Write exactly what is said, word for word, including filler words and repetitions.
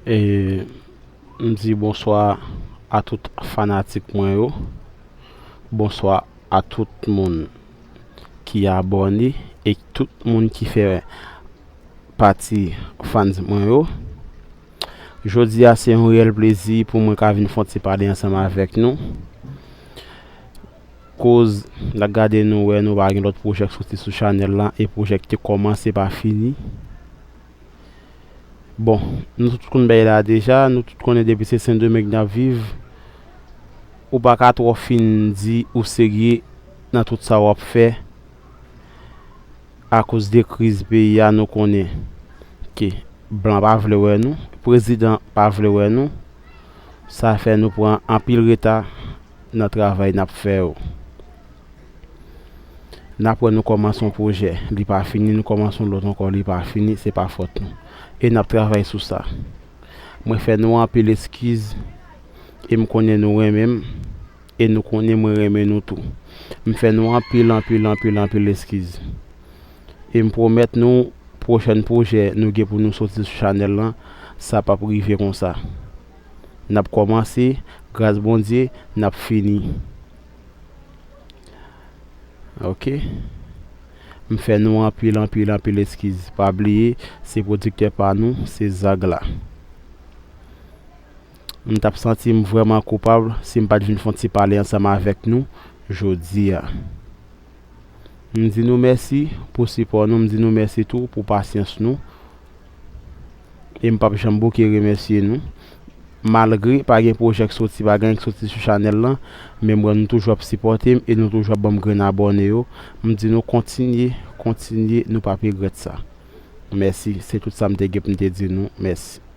E m di bonswa a tout fanatik mwen yo. Bonswa a tout moun ki abòne e tout moun ki fè pati fans mwen yo. Jodi a se yon reyèl plezi pou mwen ka vin fè yon ti pale ansanm avèk nou. Koz n ap gade nou wè nou pa gen lòt pwojè k soti sou chanèl lan e pwojè ki te kòmanse pa fini. Bon, nou tout konn bagay la deja, nou tout konnen depi se Sendomeng n ap viv, ou pa ka twò fin di ou serye nan tout sa w ap fè. Akoz de kriz peyi a, nou konnen ke blan pa vle wè nou, prezidan pa vle wè nou. Sa fè nou pran anpil reta nan travay n ap fè yo. N ap wè nou kòmanse yon pwojè, li pa fini, nou kòmanse yon lòt ankò, li pa fini, se pa fòt nou. E n ap travay sou sa. Mwen fè nou anpil eskiz, e m konnen nou renmen m, e nou konnen mwen renmen nou tou. M fè nou anpil, anpil, anpil, anpil eskiz. E m pwomèt nou, pwochèn pwojè nou gen pou nou soti sou chanèl lan, sa p ap rive konsa. N ap kòmanse, gras Bondye, n ap fini. Ok. M fè nou anpil, anpil, anpil eskiz. Pa bliye, se pwodiktè pa nou, se Zag la. M t ap santi m vrèman koupab si m pa t vin fè yon ti pale ansanm avèk nou jodi a. M di nou mèsi pou sipò nou, m di nou mèsi tou pou pasyans nou. E m p ap janm bouke remèsye nou. Malgre pa gen pwojè k soti, pa gen anyen k soti sou chanèl lan, men m wè nou toujou ap sipòte m e nou toujou ap ban m grenn abòne yo. M di nou kontinye, kontinye, nou p ap regrèt sa. Mèsi, se tout sa m te gen pou m te di nou. Mèsi.